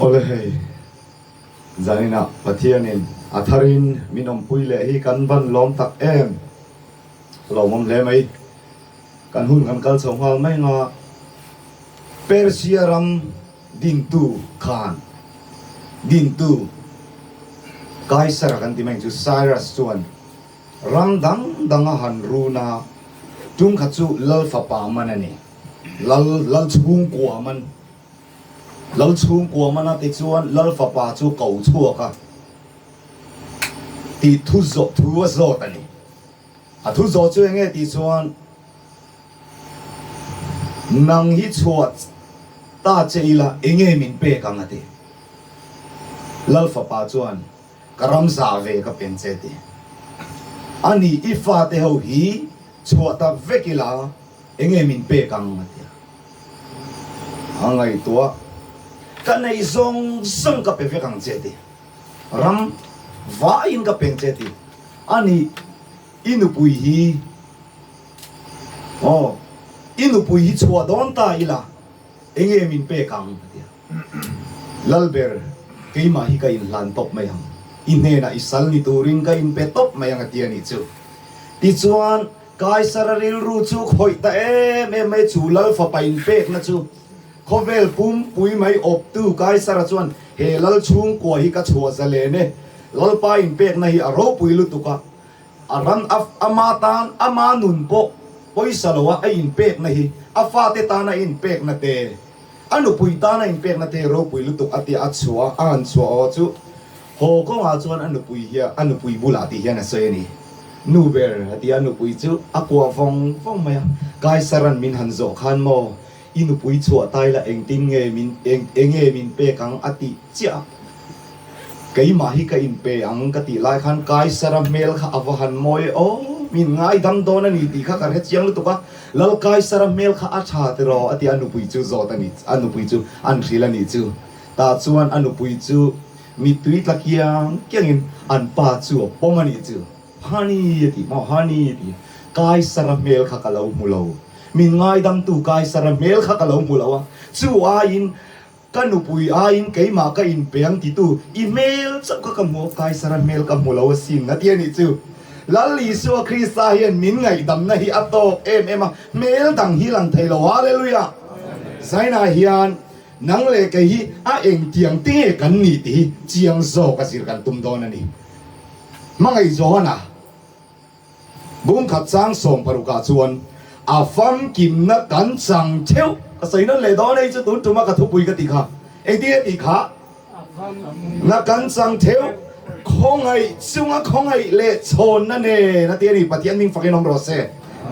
Awle hei, zaninah Pathianin a tharin min awmpui leh hi kan van lawm tak em? Lawmawm hle mai. Kan hun kan kal chho nghal mai anga Persia ram dintu khan dintu Kaisara kan ti mai ang chu Cyrus chuan ram dang dang a han run a, tum khat chu Lal fapa man a ni, Lal Lal chhungkua man. Lal chhungkua man a tichuan Lal fapa chu ko chhuak a tih thu zawh thu a zawt a ni. A thu zawh chu enge tih chuan nang hi chhuah ta che ila enge min pek ang a ti. Lal fapa chuan ka ram zah ve ka pen che ti. A ni i fate ho hi chhuah ta vek ila enge min pek ang a ti a. A ngaihtuah ka nei zawng zawng ka pe vek ang che ti. Ram vaiin ka peng che ti. A nih i nupui hi aw i nupui hi chhuah dawn ta ila enge min pek ang a ti a. Lalber keimah hi ka inhlan tawp mai ang. I hnenah i sal ni turin ka inpe tawp mai ang a ti a nih chu. Tichuan Kaisara rilru chu khawih ta em em mai chu Lal fapa inpekna chu Khawvel pumpui mai awptu Kaisara chuan he Lal chhungkua hi ka chhuah zalen e, Lalpa inpekna hi a ropui lutuk a, a ran a ama tan ama nun pawh pawisa loa a inpekna hi a fate tana inpekna te, a nupui tana inpekna te ropui lutuk a tia a chhuah a han chhuah aw chu Haw kawngah chuan a nupui hian a nupui bulah tih hian a sawi a ni. Nu ber a ti a, nupui chu a kuah vawng vawng mai a. Kaisaran min han zawh khan maw, i nupui chhuah tai la engtin nge min eng enge min pek ang a tih chiah a. Keimah hi ka inpe ang ka tih lai khan Kaisara hmel kha a va han mawi e aw, min ngaidam dawn a ni tih kha ka hre chiang lutuk a. Lal Kaisara hmel kha a tha tiraw a ti a, nupui chu zawt a ni, a nupui chu an hrilh a nih chu. Tah chuan a nupui chu mittui tla kiang kiangin an pa chu a pawm a nih chu. Honey a ti maw, honey a ti. Kaisara hmel kha ka lo hmu lo. Min ngaidamtu Kaisara hmel kha ka lo hmu lo a. Chu aiin ka nupui aiin keimah ka inpe ang titu i hmel chauh kha ka hmu a, Kaisara hmel ka hmu lo asin a ti a nih chu. Lal Isua Krista hian min ngaihdamna hi a tawk em em a, hmel dang hi lang thei lo. Hallelujah! Zainah hian Nang leh kei hi a engtiang te nge kan nih tih hi chiang zawk a zir kan tum dawn a ni. Hmangaih Johana bungkhat chang sawmparukah chuan a famkimna kan chang theuh ka sawi nawn leh dawn hei chu tun tuma ka thupui ka tih kha engtin nge tih kha na kan chang theuh khawngaih chunga khawngaih leh chhawnna nen a ti a ni Pathian hming fakin awm rawh se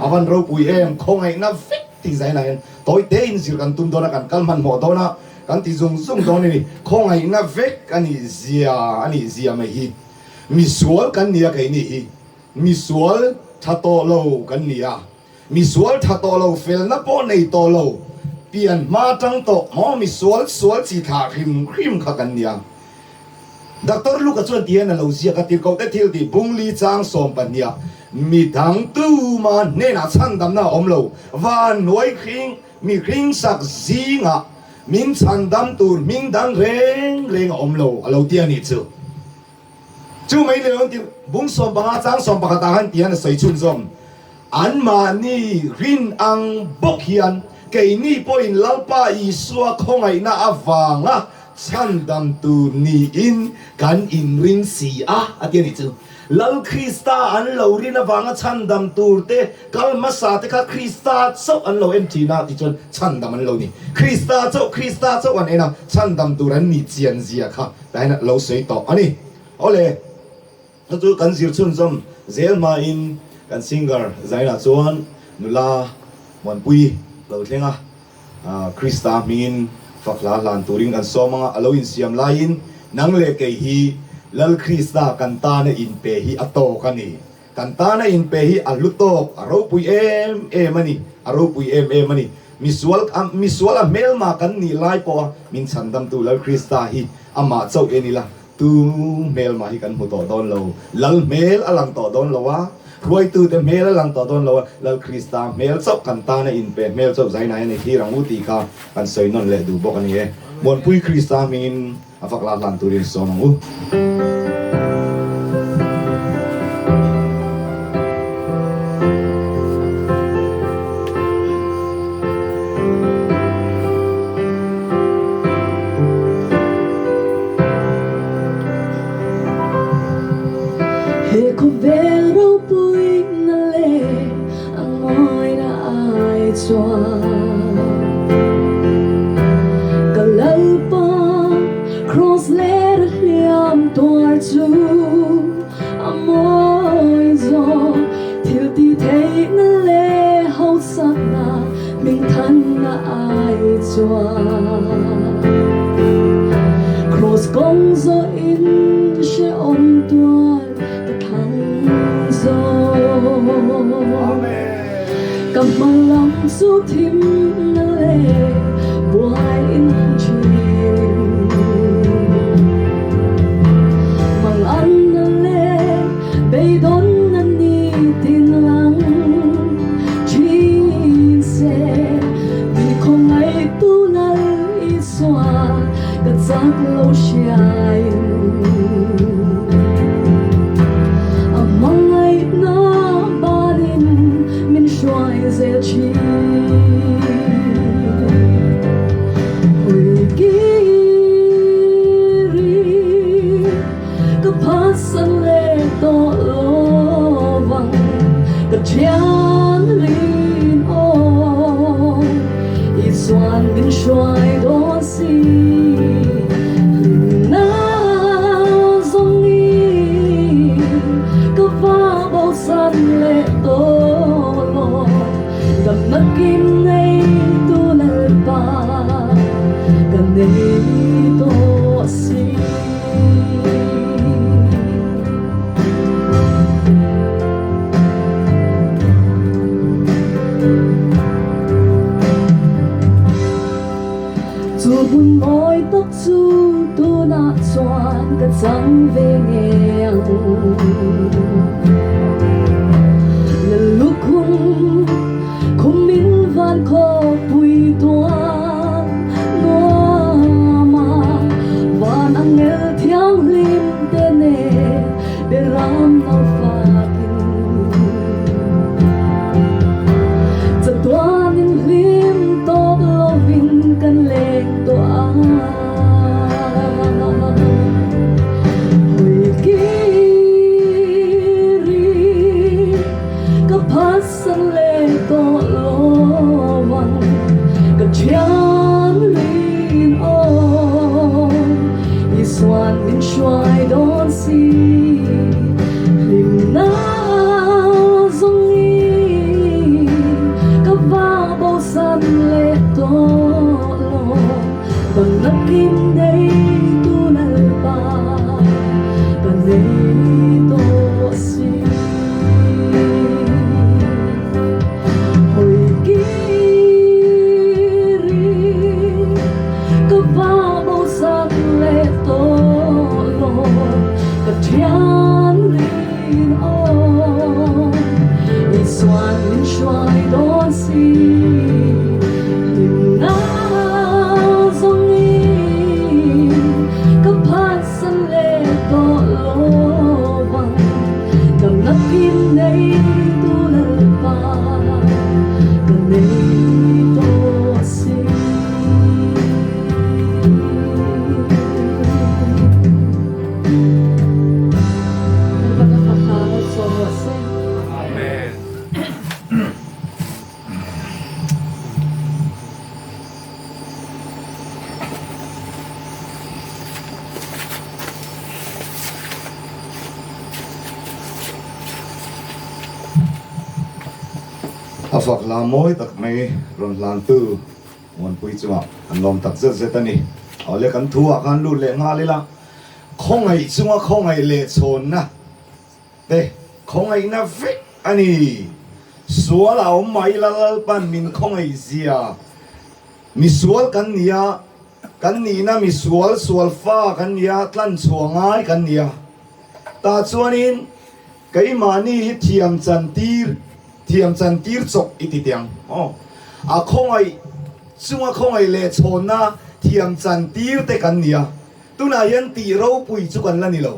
a van ropui em khawngaihna vek tih zainah hian Tawi tein zir kan tum dawn a, kan kal hmanhmawh dawn a, kan ti zung zung dawn a ni. Khawngaihna vek a nih zia a nih zia mai hi. Misual kan ni a keini hi. Misual tha tawh lo kan ni a. Misual tha tawh lo, felna pawh nei tawh lo, pian hma tang tawh maw misual sual chi thlah hrim hrim kha kan ni a. Doctor Luka chuan ti hian a lo ziak a, Tirhkohte thil tih bungli chang 12 ah mi dang tuma hnenah chhandamna a awm lo, van hnuai hring mi hringsak zingah min chhandam tur hming dang reng reng a awm lo a lo ti a nih chu. Chu mai leh an ti bung 15 chang 11 ah khan ti hian a sawi chhunzawm. Anmahni rin ang bawk hian keini pawhin Lalpa Isua khawngaihna avanga chhandam tur niin kan inring si a, a ti a nih chu. Lal Krista an lo rin avanga chhandam tur te, kal hmasa te kha Krista chauh an lo en thin a tichuan chhandam an lo ni. Krista chauh, Krista chauh an en a, chhandam tur an nih chian zia kha tain a lo sawi tawh a ni. Awle. Chu chu kan zir chhunzawm zel hmain kan singer Zaina chuan nula Muanpui lo thleng a, Krista hmingin fak hla hlan turin kan sawm anga a lo insiam laiin nang leh kei hi Lal Krista kan tana inpe hi a tawk a ni. Kan tana inpe hi a hlu tawk, a ropui em em a ni, a ropui em em a ni. Misual misual a hmelma kan nih lai pawha min chhandamtu Lal Krista hi amah chauh en ila Tu hmel mah hi kan hmu tawh dawn lo. Lal hmel a lang tawh dawn lo a, hruaitute hmel a lang tawh dawn lo a, Lal Krista hmel chauh kan tana inpe hmel chauh zainai a ni thlir ang u tih kha kan sawi nawn leh duh bawk a ni e. Muanpui Krista hmingin a fak lak hlan turin sawn ang u. He khawvel ropui na leh a ngawina ai chuan ka Lalpa Kraws let a hliam tuar chu a mawi zawk thil tih theihna leh hausakna hmingthanna ai chuan Kraws kawng zawhin hrehawm tuar ka thang zawk. Ka hma lam chu thim na leh buai in ang thin. Mang an na leh beidawn na ni tin lang thin se. Mi khawngaih tu Lal Isua ka chak lo hriain. A hmangaihna banin min hruai zel thin. Hawi kiri ka phatsan leh tawh lo vang ka thian rin aw i chuan min hruai dawn si. Hlimna zawng i ka va bosan leh tawh lo Damna kim nei tu Lalpa ka nei tawh si. Chu hmun mawi tak chu tunah chuan ka chang ve ngei ang. Lallukhum khum min van khawpui tuan nuam a, van angel thianghlim te nen beram lo fakin. Chatuanin hlim tawp lovin kan leng tawh a. Hawi kiri ka phatsan leh tawh lo ang ka thian rin awm Isuan min hruai dawn si hlimna zawng i ka va bosan leh tawh lo Damna kim nei tu Lalpa ka nei tawh si. Hawi kiri ka va bosan leh tawh lo ka thian rin awm Isuan min hruai dawn si hlimna zawng in ka phatsan leh tawh lo vang damna kim nei tu Lalpa ka nei tawh si. Lalpa ka fak hla sawm rawh se. Amen. A fak hla mawi tak mai rawn hlantu Muanpui chungah an lawm tak zet zet a ni. Awle kan thu ah khan lut leh nghal ila, khawngaih chunga khawngaih leh chhawnna te khawngaihna vek a ni. Sual a awm mai ila Lalpan min khawngaih zia misual kan ni a, kan nihna misual sual fa kan ni a, tlan chhuah ngai kan ni a. Tah chuanin Keimahni hi thiam chantir, thiam chantir chawp i ti teh ang aw. A khawngaih chunga khawngaih leh chhawnna Thiam chan tir te kan ni a, tunah hian tih ropui chu kan la ni lo.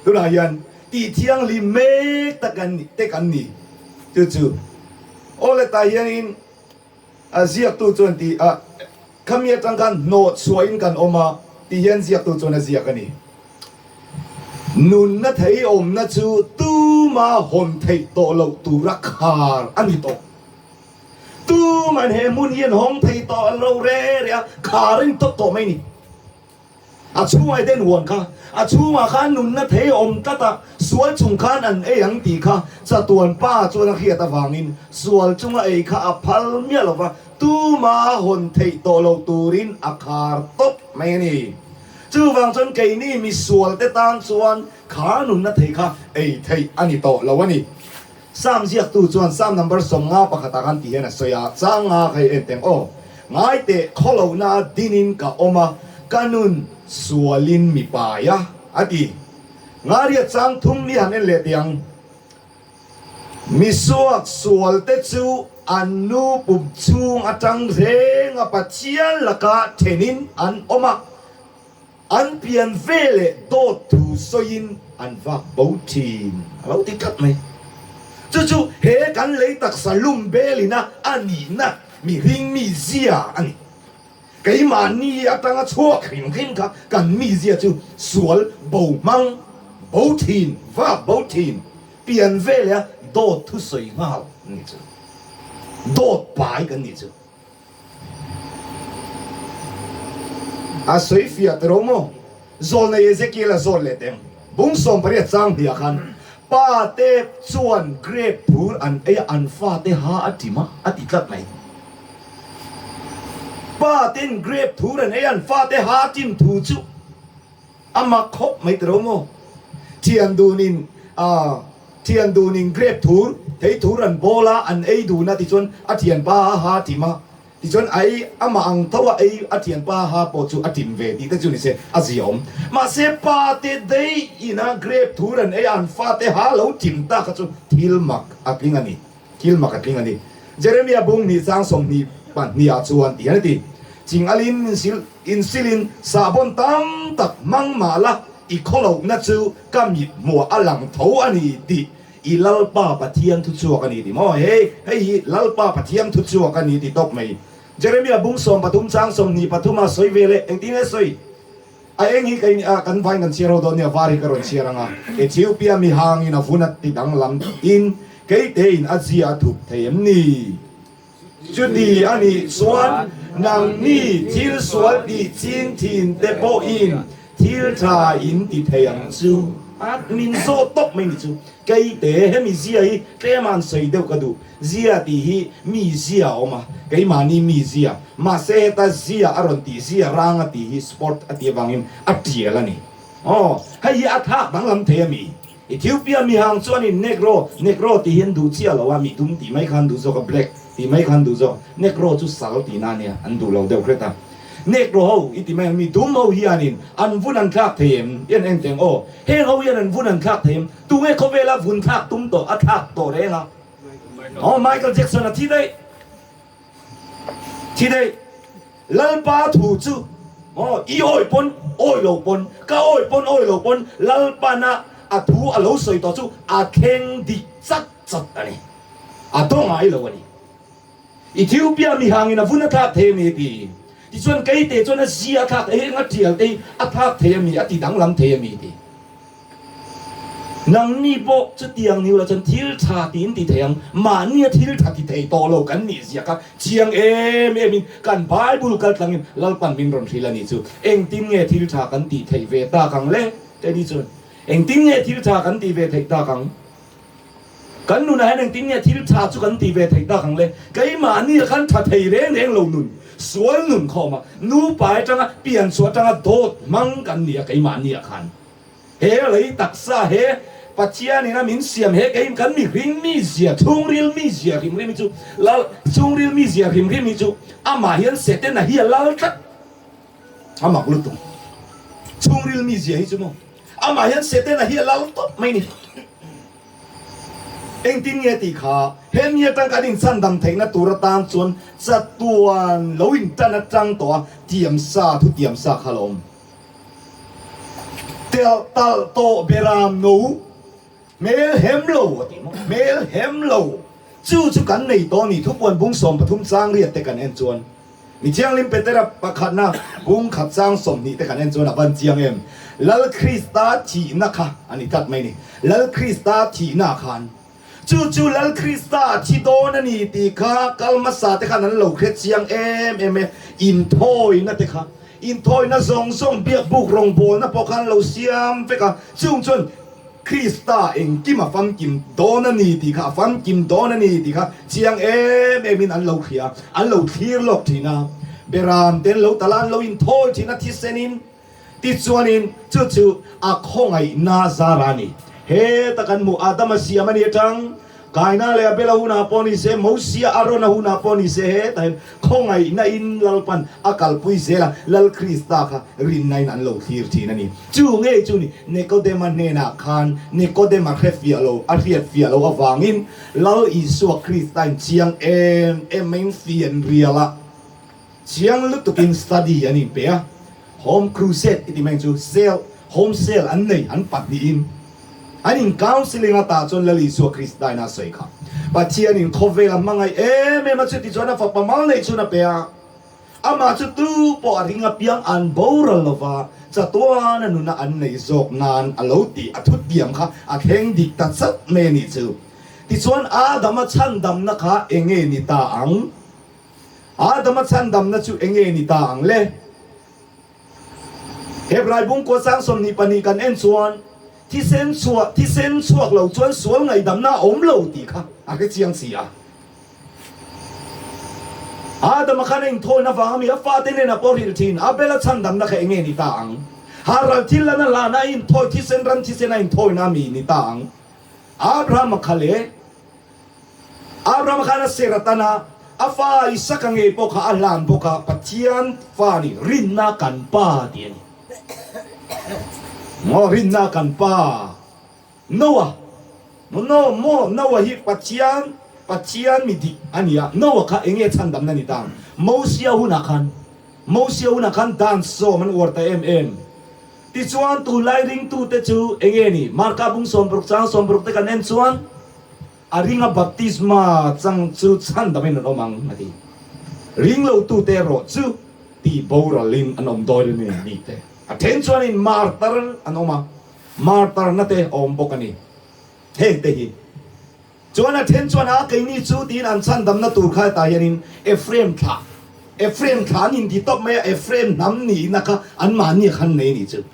Tunah hian tih thianghlim mek tak kan te kan ni. Chu chu aw le tah hianin a ziaktu chuan tih a khami atang khan hnawh chhuahin kan awm a tih hian ziaktu chuan a ziak a ni. Nunna thei awmna chu tuma hawn theih tawh loh tura khar a ni tawh. Tuman he hmun hi an hawng thei tawh lo re re a, khar in tawp tawh mai ni. A chhungah Eden huan kha, a chhungah khan nunna thei a awm tlat a, sual chung khan an ei ang tih kha chatuan pa chuan a hriat avangin sual chunga ei kha a phal miah lo va, tuma hawn theih tawh lo turin a khar tawp mai a ni. Chuvang chuan keini misual te tan chuan kha nunna thei kha ei theih a ni tawh lo a ni. Psalm ziaktu chuan Psalm number 50 pakhatah khan ti hian a sawi a, Chang nga kha i en teng aw. Ngai teh khawlohna dinin ka awm a, ka nun sualin mi pai a, a ti. Ngaria chang thum ni han en leh teh ang. Misuak sualte chu an nu pum chhung atang renga Pathian laka thenin an awm a. An pian ve leh dawt thu sawiin an vak bo thin a lo ti tlat mai. Chu chu he kan lei taksa lum belina a nihna mihring mizia a ni. Keimahni atanga chhuak hrim hrim kha kan mizia chu sual bo hmang bo thin, vak bo thin, pian ve leh a dawt thu sawi nghal a ni chu. Dawt pai kan nih chu. A sawi fiah ta ro maw? Zawlnei Ezekiel a zawt leh teng. Bung 18 chang hniah khan pa te chuan grape phur an ei a, an fate ha a ṭim a, a ti tlat mai. Pa ten grape phur an ei a, an fate ha a ṭim thu chu A mak khawp mai tiro maw? Thian dunin a thian dunin grape thur, thei thur an bawl a, an ei dun a tichuan a thianpa a ha tim a, tichuan a ei amah ang tho a ei a thianpa a ha pawh chu a tim ve tih te chu ni se a zia awm. Mahse pa te daih ina grape thur an ei a, an fate ha lo tim ta kha chu thil mak a tling a ni, thil mak a tling a ni. Jeremia bung hnih chang 22 ah chuan ti hian a ti, Ching alin min sil. Insilin sahbawn tam tak hmang mah la, i khawlohna chu ka mit hmuah a lang tho a ni tih i Lalpa Pathian thu chhuak a ni ti maw? Hei, hei hi Lalpa Pathian thu chhuak a ni ti tawp mai. Jeremia bung 13 chang 23 a sawi ve leh, engtin nge sawi? A eng hi kei a kan vain kan chhiar ho dawn nia, var hi ka rawn chhiar ang a. Ethiopia mihangin a vun a ti danglam in keitein a zia a thup thei em ni? Chuti a nih chuan nangni thil sual tih ching thin te pawhin thil tha in ti thei ang chu. A min zawh tawp mai ni chu. Keite hemi zia hi tlem a an sawi deuh ka duh. Zia tih hi mi zia a awm a, keimahni mi zia. Mahse heta zia a rawn tih zia rang a tih hi sport a tih avangin a tial a ni. Aw, hei hi a thlak danglam thei a mi? Ethiopia mihang chuanin Negro, Negro tih hi an duh chiah lo a, midum tih mai kha an duh zawk a, black tih mai kha an duh zawk. Negro chu sal tihna a nia, an duh lo deuh hret a. Negro ho i ti mai ang, midum ho hianin an vun an thlak thei em? I an en teng aw, heng ho hian an vun an thlak thei em? Tunge khawvela vun thlak tum tawh, a thlak tawh reng a? Aw, Michael Jackson a thi daih. Thi daih. Lalpa thu chu maw i awi pawn awi lo pawn, ka awi pawn awi lo pawn Lalpana a thu a lo sawi tawh chu a thleng dik chat chat a ni. A daw ngai lo a ni. Ethiopia mihangin a vun a thlak thei a mi a ti. Tichuan keite chuan a zia a thlak thei, heng a tial te hi a thlak thei a mi, a ti danglam thei a mi ti. Nangni pawh chutiang ni ula chuan thil tha tiin ti thei ang, mahnia thil tha ti thei tawh lo kan nih zia kha chiang em em in kan Bible kal tlangin Lalpan min rawn hrilh a nih chu. Engtin nge thil tha kan tih theih ve tak ang le? Teddy chuan, Engtin nge thil tha kan tih ve theih tak ang? Kan nunah hian engtin nge thil tha chu kan tih ve theih tak ang le? Keimahnia khan tha thei reng reng lo nun, sual nun khawm a, nupa atanga pian chhuah atanga dawt hmang kan ni a keimahnia khan. He lei taksa he Pathianin a min siam he kei kan mihring mizia, chhungril mizia hrim hrim hi chu lal, chhungril mizia hrim hrim hi chu amah hian Setana hi a lal tlat. A mak lutuk. Chhungril mizia hi chu maw amah hian Setana hi a lal tawp mai ni. Engtin nge tih kha hemi atang kan inchhandam theihna tur atan chuan chatuan lo intan atang tawh a. tiam sa, thu tiam sa kha la awm. Tel talh tawh beram no hmel hem lo a ti maw? Hmel hem lo. Chu chu kan nei tawh a ni. Thupuan bung 13 chang riat te kan en chuan Mi Thianghlim Petera pakhatna bung khat chang 20 te kan en chuan a van chiang em? Lal Krista thihna kha a ni tlat mai ni. Lal Krista thihna khan Chu chu Lal Krista a thi dawn a ni tih kha kal hmasa te khan an lo hre chiang em em e. Inthawina te kha, inthawina zawng zawng biakbuk rawngbawlna pawh khan lo siam vek a, chung chuan Krista engkim a famkim dawn a ni tih kha, a famkim dawn a ni tih kha chiang em em in an lo hria, an lo thlir lawk thin a. Beram te an lo tal a, an lo inthawi thin a thisenin. Tichuanin, chu chu a khawngaihna zar a ni. Heta kan hmuh Adama siam a ni atang, Kaina leh Abela hunah pawh ni se, Mosia Arona hunah pawh ni se, hetah hian khawngaihna in Lalpan a kalpui zel a, Lal Krista kha rinna in an lo thlir thin a ni. Chu ngei chu ni, Nikodema hnenah khan Nikodema hre fiah lo, a hriat fiah loh avangin Lal Isua Krista in chiang em em maiin fian rial a, Chiang lutukin study an inpe a, Home Crusade i ti mai chu cell, home cell an nei an pahnihin an in counselling a tah chuan Lal Isua Krista in a sawi kha. Pathianin khawvel a hmangaih em em a chuti chuan a fapa mal neih chhun a pe a, amah chu tu pawh a ring apiang an boral lova chatuan a nuna an neih zawk nan a lo tih a thutiam kha a thleng dik ta chat mai a nih chu. Tichuan Adama chhandamna kha enge ni ta ang? Adama chhandamna chu enge ni ta ang le? Hebrai bungkua chang 22 kan en chuan thisen chhuah thisen chhuak lo chuan sual ngaihdamna a awm lo tih kha a hre chiang si a. Adama khan a inthawn avang ami a fate nen a pawh hrilh thin. Abela chhandamna kha enge ni ta ang? Haral thil lana lana a inthawi thisen ran thisen a inthawina ami ni ta ang? Abrahama kha le Abraham khan a ser atan a, a fa Isaka ngei pawh kha a hlan bawk a, Pathian fa ni, rinna kan pa tih a ni. Maw rinna kan pa Noah, no maw Noah hi Pathian, Pathian mi dik a ni a, Noah kha eng nge chhandamna ni ta? Mosia hunah khan, Mosia hunah khan dan sawm an uar ta em em. Tichuan tunlai ringtute chu eng nge ni? Marka bung 60 chang 60 te kan en chuan a ringa baptisma chang chu chhandamin an awm ang a ti. Ringlotute erawh chu tih boralin an awm dawn a ni ni te. A then chuanin martar an awm a, martarna te a awm bawk a ni. Heng te hi Chuan a then chuan a keini chu tiin an chhandamna tur kha hetah hianin Ephraim thlah, Ephraim thlah an inti tawp mai a, Ephraim hnam nihna kha anmahni khan nei nih chu.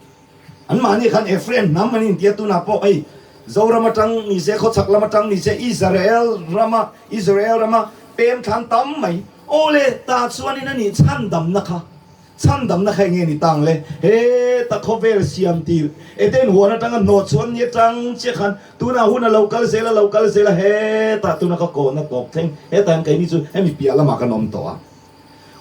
Anmahni khan Ephraim hnam an inti a, tunah pawh hei Zoram atang ni se, khawchhak lam atang ni se, Israel rama, Israel rama pem thlan tam mai. Aw le, tah chuanin a nih chhandamna kha. Chhandamna kha enge ni tang le? Heta khawvel siam tir Eden huan atanga hnawh chhuan ni atang chiah khan tunah hun a lo kal zel a lo kal zel a hetah tuna ka kawhna tawp thleng hetah hian keini chu hemi piah lamah kan awm tawh a.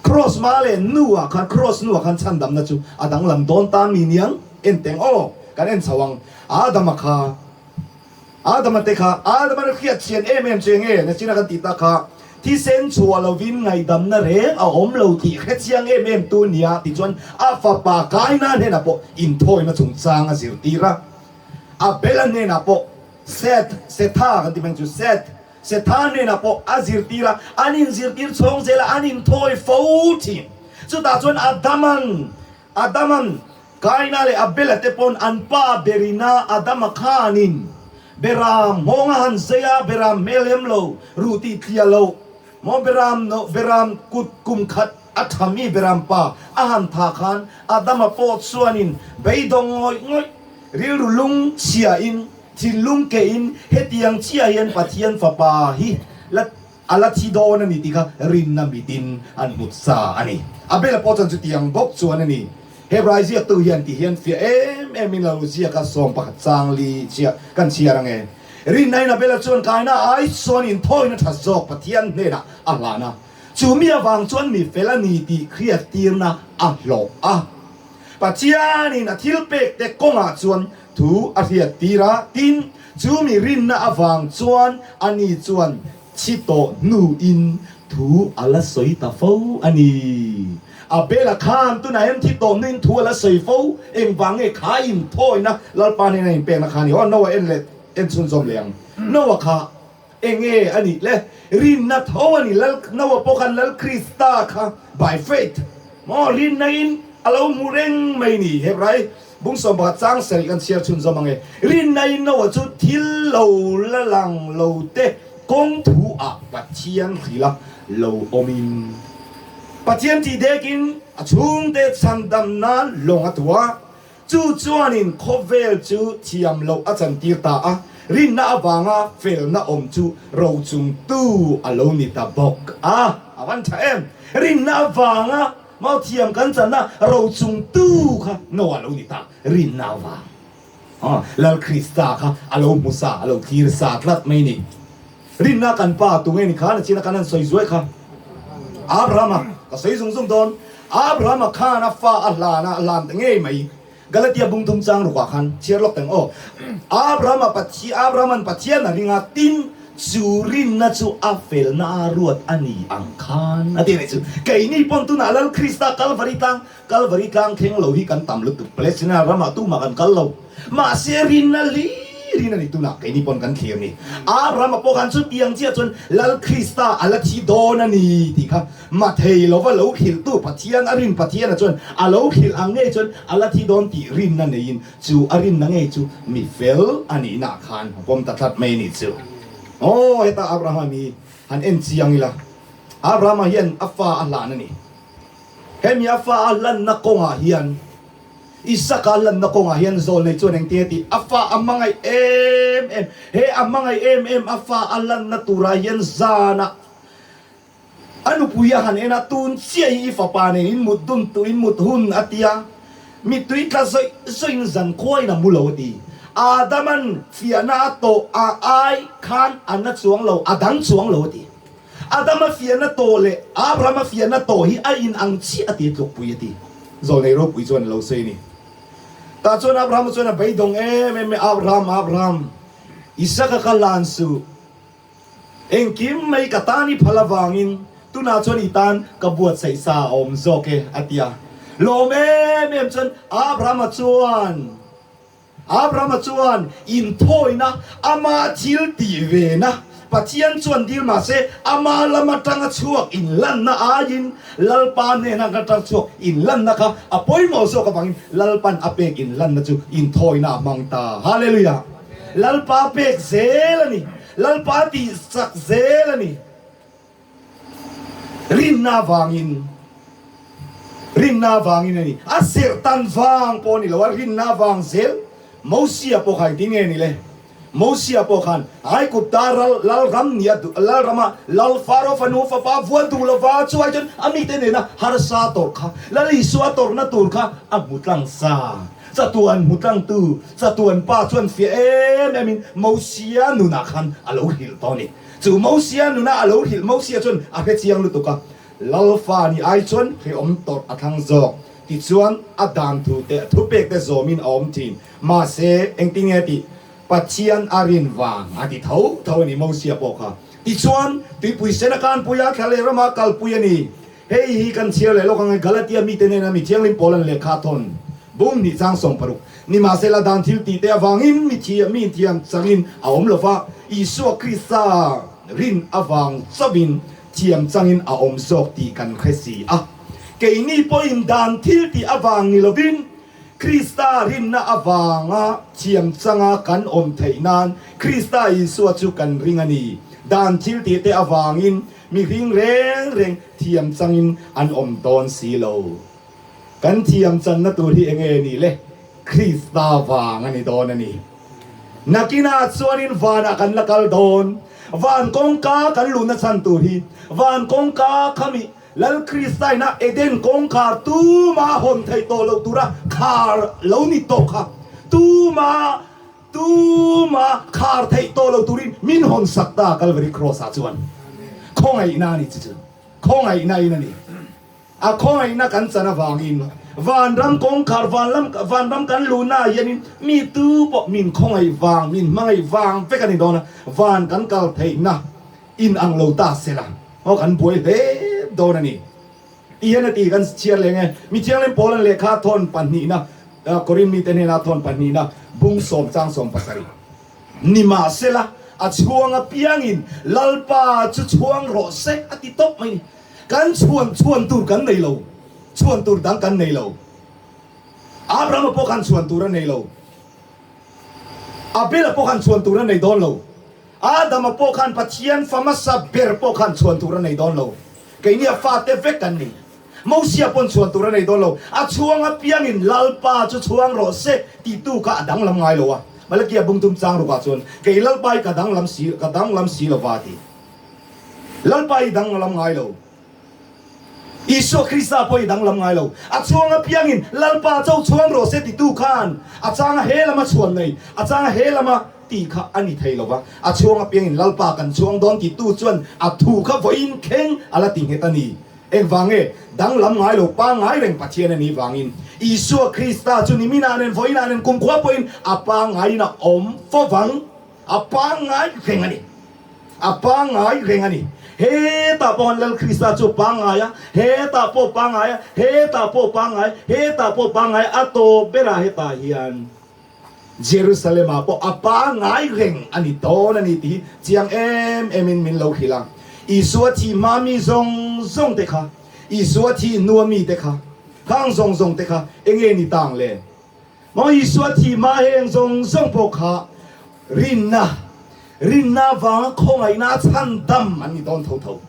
Kraws hma leh nuah khan kraws nuah khan chhandamna chu a danglam dawn ta mi niang en teng aw kan en chho ang Adama kha Adama te kha Adama hriat chian em em chu enge nachina kan tih tak kha thisen chhuah lovin ngaihdamna reng a awm lo tih hre chiang em em tu nia tichuan a fapa Kaina hnenah pawh inthawina chungchang a zirtir a, Abela hnenah pawh Seth, Setha kan ti mai chu Seth, Setha hnenah pawh a zirtir a, an inzirtir chhawng zel a, an inthawi fo thin. Chutah chuan Adaman Adaman Kaina leh Abela te pawn an pa berina Adama khanin Beram nghawng a han zei a, Beram hmel hem lo, ruh tih thlia lo maw Beram no Beram kut kum khat a tha mi Beram pa a han tha khan Adama pawh chuanin beidawng ngawih ngawih rilru lung chhia in thinlung keh in hetiang chiah hian Pathian fapa hi la A la thi dawn a ni tih kha rinna mitin an hmu sa a ni. Abel-a pawh chuan chutiang bawk chuan a ni. Hebrai ziaktu hian ti hian fiah em em in lo ziak a, 11 chang li chiah kan chhiar ang e. Rinna in Abel-a chuan kaina ai chuan inthawina tha zawk Pathian hnenah a hlan a, chu mi avang chuan mi fel a ni tih hriattirna a hlawh a. Pathianin a thil pek te kawngah chuan thu a hriattir a, tin, chu mi rinna avang chuan ani chuan thi tawh hnuin thu a la sawi ta fo a ni. Abela khan tunah hian thi tawmna in thu a la sawi fo, engvang nge kha inthawina Lalpa hnena inpekna kha a ni. Aw Noah en leh en chhunzawm leh ang. Noah kha enge a nih le? Rinna tho a ni. Lal Noah pawh khan Lal Krista kha by faith maw rinna in a lo hmu reng mai ni. Hebrai bung 11 chang sarih kan chhiar chhunzawm ang e. Rinna in Noah chu thil lo la lang lo te kawng thu ah Pathian hrila lo awm in Pathian tih dekin a chhungte chhandam nan lawng a tuah. Chu chuanin khawvel chu thiam loh a chantir ta a, rinna avanga felna awm chu rochungtu a lo ni ta bawk a. A van tha em! Rinna avanga mau thiam kan channa rochungtu kha Noah lo ni ta, rinna avang. Lal Krista kha a lo hmu sa, a lo thlir sa tlat mai ni. Rinna kan pa tunge ni kha nachina kan han sawi zuai kha. Abrahama ka sawi zung zung dawn. Abrahama khan a fa a hlan a, a hlan ta ngei mai. Galatia bung thum chang rukah khan chhiar lawk teng aw. Abrahama Pathian, Abrahaman Pathian a ring a, tin chu rinna chu a felna a ruat a ni ang khan a ti a nih chu. Keini pawn tunah Lal Krista Kalvari tlang, Kalvari tlang thleng lo hi kan tam lutuk. Palestina ramah tumah kan kal lo. Mahse rinna hlir in a ni tunah keini pawn kan thlir ni. Abrahama pawh khan chutiang chiah chuan Lal Krista a la thi dawn a ni tih kha mathei lova lo hrilhtu Pathian a rin Pathiana chuan a lo hrilh ang ngei chuan a la thi dawn tih rinna neiin chu a rinna ngei chu mi fel a nihna khan a pawm ta tlat mai a nih chu. Aw heta Abrahama mi han en chiang ila Abrahama hian a fa a hlan a ni. Hemi a fa a hlanna kawngah hian Isaka lanna kawngah hian zawl nei chuan engtin a tih? A fa a hmangaih em em. He a hmangaih em em a fa a lanna turah hian zanah a nupui a han en a, tun chiah hi i fapa nen in mut dun tu in mut hun a ti a, mittui tla zawih zawihin zan khuain a mu lo a ti. Adaman fiahna a tawh a ai khan a na chuang lo, a dang chuang lo a ti. Adama fiahna tawh leh Abrahama fiahna tawh hi a in ang chiah a ti tlukpui a ti. Zawlnei ropui chuan a lo sawi a ni. Tah chuan Abrahama chuan a beidawng em em mai, Abraham, Abraham, Isaka ka hlan suh. Engkim mai ka tan i phal avangin tunah chuan i tan ka buatsaih sa a awm zawk e, a ti a. Lawm em em chuan Abrahama chuan. Abrahama chuan inthawina, ama thil tih vena Pathian chuan dil mah se, ama lam atanga chhuak inlanna aiin Lalpa hnena atang chhuak inlanna kha a pawimawh zawk avangin Lalpan a pek inlanna chu inthawina a hmang ta. Hallelujah! Lalpa pek zel a ni. Lalpa tih chak zel a ni. Rinna vangin, rinna vangin a ni. A serhtan vang pawh a ni lo a, rinna vang zel. Mosia pawh kha engtin nge ni le? Mosia pawh khan Aigupta ral lal ram nia lal rama lal Faro fanu fapa vuan duh lova chuai chuan a mite nena harsa tawrh kha, Lal Isua tawrhna tur kha a hmu tlang sa. Chatuan hmu tlangtu, chatuan pa chuan fiah em emin Mosia nunah khan a lo hrilh tawh a ni. Chu Mosia nuna a lo hrilh Mosia chuan a hre chiang lutuk a, Lalfa ni ai chuan hrehawm tawrh a thlang zawk. Tichuan a dan thu te, a thupek te zawmin a awm thin. Mahse, engtin nge tih? Pathian a rin vang a ti tho tho a ni Mosia pawh kha. Tichuan, tuipui sen a kanpui a, thla leh rama a kalpui a ni. Hei hi kan chhiar leh lawk ang e, Galatia mite nena mi thianghlim pawl an lehkha thawn bung hnih chang 60. Nimahsela dan thil tih te avangin mi thiam mi inthiam changin a awm lo va, Isua Krista rin avang chauhin thiam changin a awm zawk tih kan hre si a. Keini pawhin dan thil tih avang ni lovin Krista rinna avanga thiam changa kan awm theih nan Krista Isua chu kan ring a ni. Dan thil tih te avangin Mihring reng reng thiam changin an awm dawn si lo. Kan thiam channa tur hi enge ni le? Krista vang a ni dawn a ni. Nakinah chuanin vanah kan la kal dawn. Van kawngka kan luhna chhan tur hi van kawngka khami Lal Kristaina Eden kawngkhar tuma hawn theih tawh loh tura khar lo ni tawh kha tuma Tuma khar theih tawh lo turin min hawn sak ta Calvary Cross ah chuan. Khawngaihna a ni chu chu. Khawngaihna in a ni. A khawngaihna kan chan avangin vanram kawngkhar vanlam vanram kan luhna ah hianin mi tu pawh min khawngaih vang min hmangaih vang vek a ni dawn a, van kan kal theihna in ang lo ta sela aw kan buai hle dawn a ni. Ti hian a ti kan chhiar leng e. Mi Thianghlim Paula'n lehkha thawn pahnihna, Korin mite hnena thawn pahnihna bung sawm chang 17. Nimahsela, a chhuang apiangin Lalpa chu chhuang rawh se a ti tawp mai ni. Kan chhuan chhuan tur kan nei lo, chhuan tur dang kan nei lo. Abrahama pawh khan chhuan tur a nei lo. Abela pawh khan chhuan tur a nei dawn lo. Adama pawh khan Pathian fa hmasa ber pawh khan chhuan tur a nei dawn lo. Keini a fate vek kan ni. Mosia pawn chhuan tur a nei dawn lo. A chhuang apiangin Lalpa chu chhuang rawh se tihtu kha a danglam ngai lo a. Malakia bungtum chang rukah chuan, Kei Lalpa hi ka danglam si, ka danglam si lo va a ti. Lalpa hi danglam ngai lo. Isua Krista pawh hi danglam ngai lo. A chhuang apiangin Lalpa cho chhuang rawh se titu khan a changa he lama chhuan nei, a changa he lama tih kha a ni thei lo va. A chhuang apiangin Lalpa kan chhuang dawn titu chuan a thu kha vawiin thleng a la ti nghet a ni. Engvang nge? Danglam ngai lo, pangngai reng Pathian a nih vangin. Isua Krista chu niminah nen vawiinah nen kumkhua pawhin a pangngaiin a awm fo vang. A pangngai reng a ni. A pangngai reng a ni. Hetah pawh Lal Krista chu pangngai a, hetah pawh pangngai a, hetah pawh pangngai, hetah pawh pangngai, a tawp berah hetah hian Jerusalem-ah pawh a pangngai reng a ni dawn a ni tih hi chiang em emin min lo hrilh a. Isua thi hma mi zawng zawng te kha, Isua thi hnua mi te kha, khang zawng zawng te kha enge ni tang le? Maw Isua thi hma heng zawng zawng pawh kha rinna, rinna avanga khawngaihna a chhan dam an ni dawn tho tho.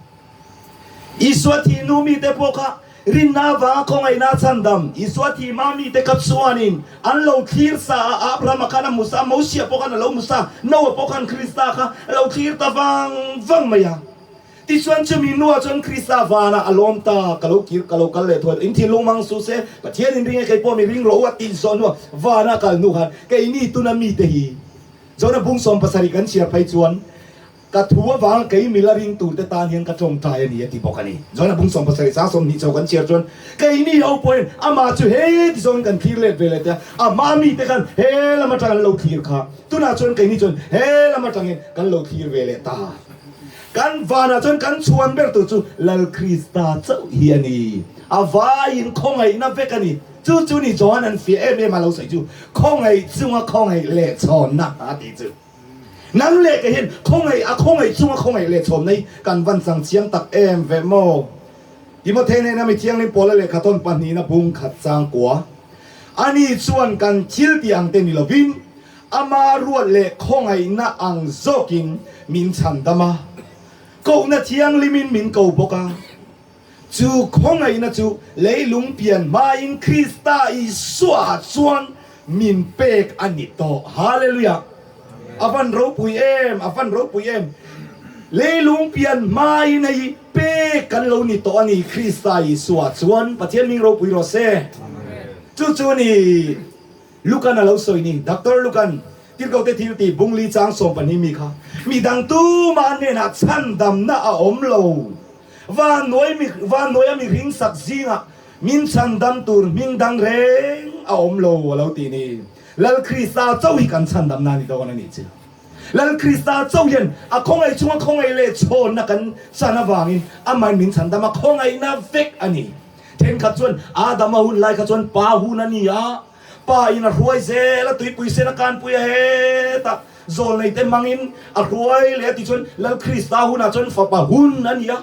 Isua thi hnu mite pawh kha rinna avanga khawngaihna a chhan dam. Isua thi hma mite kha chuanin an lo thlir sa a, Abrahama khan a hmu sa a, Mosia pawh khan a lo hmu sa a, Noah pawh khan Krista kha a lo thlir ta vang vang mai a. Tichuan chumi hnuah chuan Krista vanah a lawm ta, ka lo kir, ka lo kal leh thuai, in thinlung mang suh se, Pathian in ring e, kei pawh mi ring rawh u a tih zawh hnuah vana kal hnu khan keini tuna mite hi Jona bung 70 kan chhiar phei chuan ka thu avanga kei mila ring turte tan hian ka tawngtai a ni a ti bawk a ni. Jona bung 70 sang 20 chho kan chhiar chuan keini ho pawhin amah chu he ti zawngin kan thlir let ve leh te a, a hma mite khan he lam atang an lo thlir kha, tunah chuan keini chuan he lam atangin kan lo thlir ve leh ta. Kan vanah chuan kan chhuan ber tur chu Lal Krista chauh hi a ni. A vaiin khawngaihna vek a ni. Chu chu ni Johan an fiah em em a lo sawi chu, Khawngaih chunga khawngaih leh chhawnna a tih chu. Nang leh kei hian khawngaih a khawngaih chunga khawngaih leh chhawnna hi kan van chang chiang tak em ve maw? Timothea hnena mi thianghlim Paula lehkha tawn pahnihna bung khat chang kua. Ani chuan kan thil tih ang te ni lovin, Ama ruat leh khawngaihna ang zawkin min chhandam a, kohna thianghlimin min ko bawk a. Chu khawngaihna chu leilung pian hmain Krista Isua chuan min pek a ni tawh. Hallelujah! A van ropui em! A van ropui em! Leilung pian hmain hei pek kan lo ni tawh a ni Krista Isua chuan. Pathian hming ropui rawh se. Chu chu ni. Lukan a lo sawi ni. Doctor Lukan, Tirhkohte thil tih bungli chang 12 mi kha, Mi dang tumah hnenah chhandamna a awm lo. Vannuai mi, vannuaia mi ringsak zingah min chhandam tur hming dang reng a awm lo, a lo ti ni. Lal Krista chauh hi kan chhandamna a ni dawn a nih chu. Lal Krista chauh hian a khawngaih chunga khawngaih leh chhawnna kan chan avangin amahin min chhandam a, khawngaihna vek a ni. Thenkhat chuan Adama hun lai kha chuan pa hun a ni a, pa in a hruai zel a, tuipui sen a kanpui a hetah zawlneite hmangin a hruai leh a tichuan Lal Krista hunah chuan fapa hun a ni a,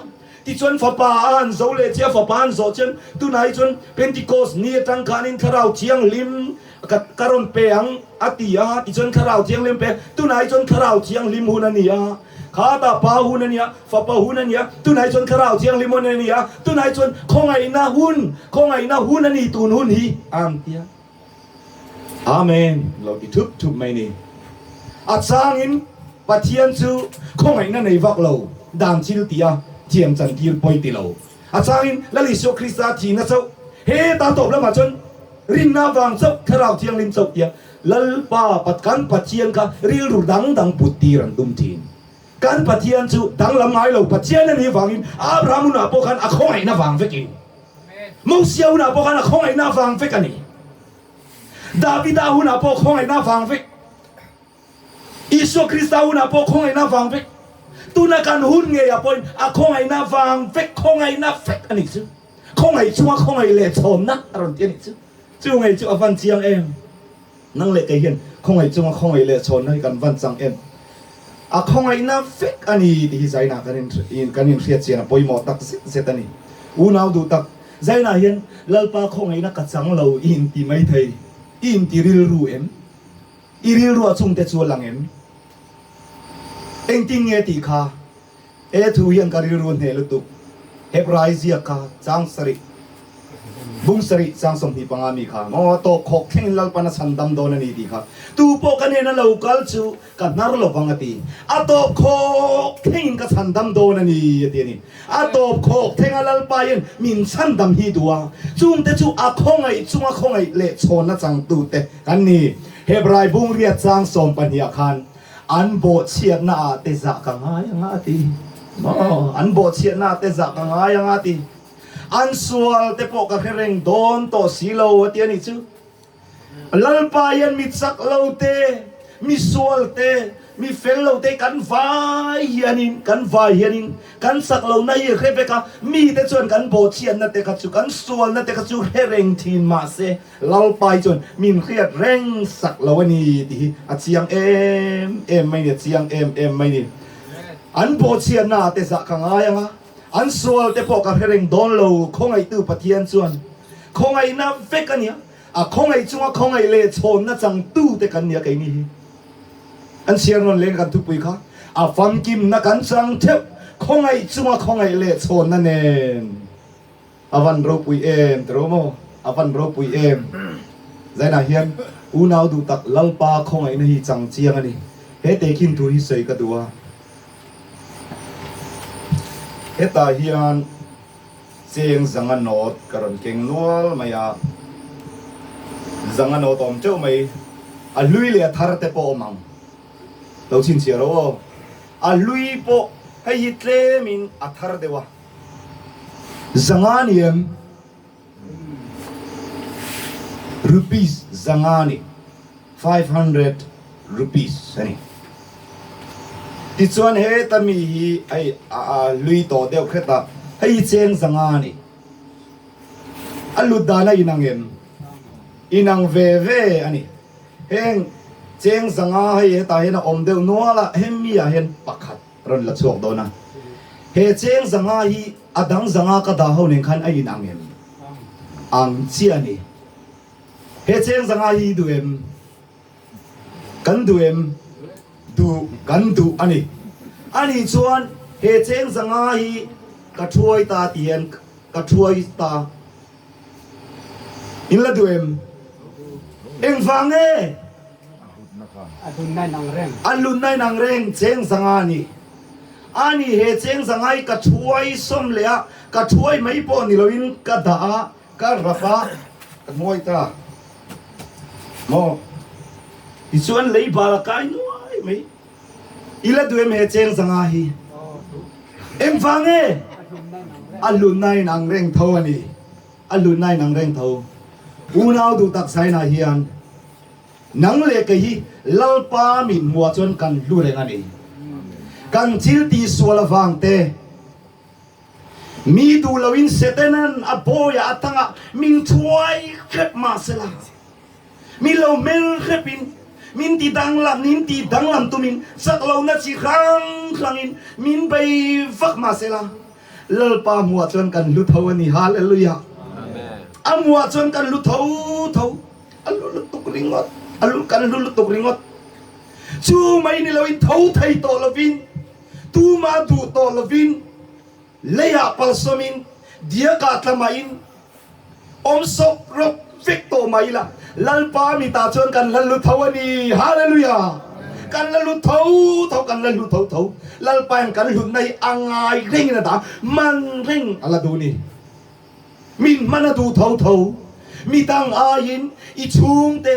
tichuan fapa a han zo leh chiah, fapa a han zawh chian tunah hi chuan Pentecost ni atang khanin Thlarau Thianghlim ka ka rawn pe ang a ti a, tichuan Thlarau Thianghlim pe, tunah hi chuan Thlarau Thianghlim hun a ni a. Kha Pa hun a nia, Fapa hun a nia, tunah hi chuan Thlarau Thianghlim hun a nia, tunah hi chuan khawngaihna hun, khawngaihna hun a ni tun hun hi a ang tia. Amen lo ti thup thup mai ni. A changin Pathian chu khawngaihna nei vak lo, dan thil tih a thiam chan tir pawi ti lo. A changin Lal Isua Krista thihna chauh, heta tawp lamah chuan rinna vang chauh, Thlarau Thianghlim chauh tia Lalpa pat kan Pathian kha rilru dang dang put tir an tum thin. Kan Pathian chu danglam ngai lo Pathian a nih vangin Abraham hunah pawh khan a khawngaihna vang vekin Mosia hunah pawh khan a khawngaihna vang vek a ni. Davida hunah pawh khawngaihna vang vek. Isua Krista hunah pawh khawngaihna vang vek. Tuna kan hun ngeiah pawhin a khawngaihna vang vek, khawngaihna vek a nih chu. Khawngaih chunga khawngaih leh chhawnna a rawn ti a nih chu. Chu ngei chu a van chiang em? Nang leh kei hian khawngaih chunga khawngaih leh chhawnna hi kan van chang em? A khawngaihna vek a ni tih hi Zaina kan in kan inhriat chian a pawimawh tak zet zet a ni. Unau duh tak, Zaina hian Lalpa khawngaihna ka chang lo i inti mai thei, i inti rilru em? I rilru a chungte chu a lang em? Engtin nge tih kha? He thu hian ka rilru a hneh lutuk. Hebrai ziak kha chang sarih, bung sarih chang 25 mi kha maw tawp khawk thlengin Lalpan a chhan dam dawn a ni tih kha tu pawh ka hnena lo kal chu ka hnar lo vang a ti. A tawp khawk thlengin ka chhan dam dawn a ni a ti a ni. A tawp khawk thlenga Lalpa hian min chhan dam hi duh a, chungte chu a khawngaih chunga khawngaih leh chhawnna changtute kan ni. Hebrai bung riat chang 12 ah khan An bawhchhiatna ah te zah ka ngai anga a ti. Maw? An bawhchhiatna ah te zah ka ngai anga a ti. An sual te pawh ka hre reng dawn tawh si lo a ti a nih chu. Lalpa hian mi chak lo te, mi sual te, mi fel lo te kan vai hianin, kan vai hianin kan chak lohna hi hre vek a, mite chuan kan bawhchhiatna te kha chu, kan sualna te kha chu hre reng thin mahse, Lalpa hi chuan min hriat reng sak lo a ni tih hi a chiang em em mai ni, a chiang em em mai ni. An bawhchhiatna ah te zah ka ngai ang a, an sual te pawh ka hre reng dawn lo, khawngaihtu Pathian chuan khawngaihna vek a nia, a khawngaih chunga khawngaih leh chhawnna changtu te kan nia keini hi. An chhiar nawn leng kan thupui kha a famkimna kan chang theuh, khawngaih chunga khawngaih leh chhawnna nen. A van ropui em tiro maw? A van ropui em? Zainah hian unau duh tak Lalpa khawngaihna hi chang chiang a ni. He tehkhin thu hi sawi ka duh a. Hetah hian cheng zanga nawt ka rawn keng nual mai a. Zanga nawt awm teuh mai. A hlui leh a thar te pawh awm ang. Lo chhinchhiah ro aw. A hlui pawh hei hi tlemin a thar deuh a. Zanga ni em? Rupees zanga ni, 500 rupees a ni. Tichuan heta mi hi hei a hlui tawh deuh hret a, hei hi cheng zanga ni. A lut dan a inang em? Inang ve ve a ni. Heng cheng zanga hei hetah hian a awm deuh nual a, hemi ah hian pakhat. Rawn la chhuak dawn a. He cheng zanga hi a dang zanga ka dah ho nen khan a in ang em? Ang chiah a ni. He cheng zanga hi duh em? Kan duh em? Duh, kan duh a ni. A nih chuan he cheng zanga hi ka thuai ta ti hian ka thuai ta. In la duh em? Engvang nge? A lunna in ang reng cheng zanga a ni. A ni he cheng zanga hi ka thuai sawm leh a, ka thuai mai pawh ni loin ka dah a, ka rap a, ka hnuai ta maw? Tichuan lei bal a kai nuai mai. I la duh em he cheng zanga hi? Engvang nge? A lunna in ang reng tho a ni. A lunna in ang reng tho. Unau duh tak Saina hian nang leh kei hi Lalpa min hmuah chuan kan hlu reng a ni. Kan thil tihsual avang te, mi duh loin Setanan a bawiah a tangah min thuai hrep mahsela, Mi lo hmel hrepin min ti danglam, min ti danglam tumin chak lohna chi hrang hrangin min bei vak mahsela Lalpa hmuah chuan kan hlu tho a ni. Hallelujah! A hmuah chuan kan hlu tho tho. A hlu lutuk ringawt. A hlu, kan hlu lutuk ringawt. Chu mai ni loin tho thei tawh lovin, tuma duh tawh lovin, Leiah palsawmin, diakah tlamahin awm sawp rawp vek tawh mai ila, Lalpa mitah chuan kan la lu tho a ni. Hallelujah! Kan la lu tho tho, kan la lu tho tho. Lalpa hian kan hlutna hi a ngai rengin a dah, man reng a la duh ni. Min hman a duh tho tho. Midang aiin i chhungte,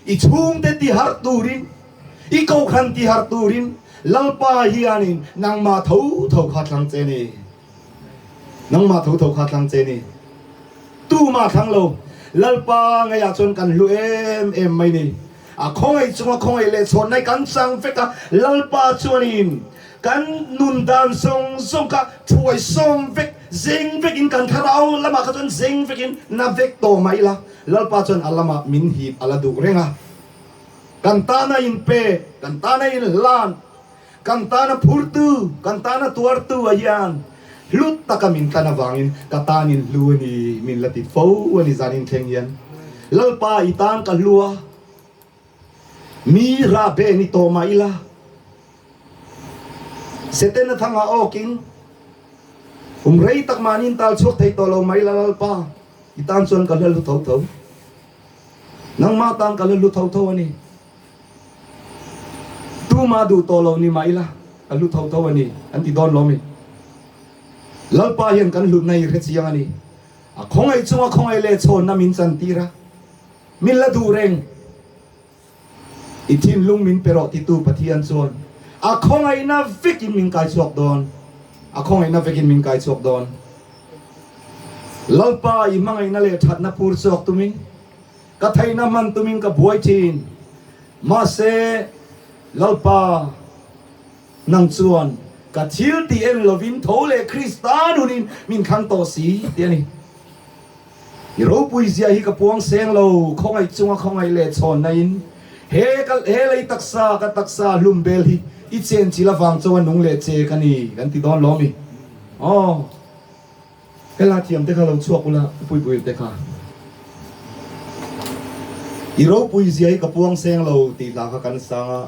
i chhungte tiharh turin, I kohhran ti harh turin Lalpa hianin nangmah tho tho kha thlang che ni. Nangmah tho tho kha thlang che ni. Tumah thlang lo. Lalpa ngeiah chuan kan hlu em em mai ni. A khawngaih chunga khawngaih leh chhawn nai kan chang vek a, Lalpa chuanin kan nun dan zawng zawng kha thuai sawm vek. Zeng vekin kan thlarau lamah kha chuan zeng vekin na vek tawh mai ila, Lalpa chuan a lamah min hip a la duh reng a. Kan tana inpe, kan tana inhlan, kan tana phurtu, kan tana tuartu a hian hlu taka min tlan avangin ka tanin hlu a ni min la ti fo a ni zanin thleng hian. Lalpa i tan ka hlu a, mi rahbeh ni tawh mah ila, Setana thangah awkin kum rei tak mahni in tal chhuak thei tawh lo mai la Lalpa i tan chuan ka hla hlu tho tho. Nangmah tan ka hla hlu tho tho a ni. Tuma duh tawh lo ni mah ila ka hlu tho tho a ni an ti dawn lo mi. Lalpa hian kan hlutna hi hre chiang a ni. A khawngaih chunga khawngaih leh chhawnna min chantir a, min la duh reng. I thinlung min pe rawh titu Pathian chuan a khawngaihna vekin min kai chhuak dawn, a khawngaihna vekin min kai chhuak dawn. Lalpa i hmangaihna leh thatna pur chhuak tumin, ka theihna hman tumin ka buai thin. Mahse, Lalpa, nang chuan ka thil tih en lovin tho leh Krista nunin min thlang tawh si, ti a ni. I ropui zia hi ka puang seng lo, khawngaih chunga khawngaih leh chhawnna in he ka he lei taksa ka taksa hlum bel hi i chen chil avang chaw a nung leh che ka ni kan ti dawn lo mi? Aw hela thiam te kha lo chhuak ula pui pui te kha i ropui zia hi ka puang seng lo tih hla kha kan sang a.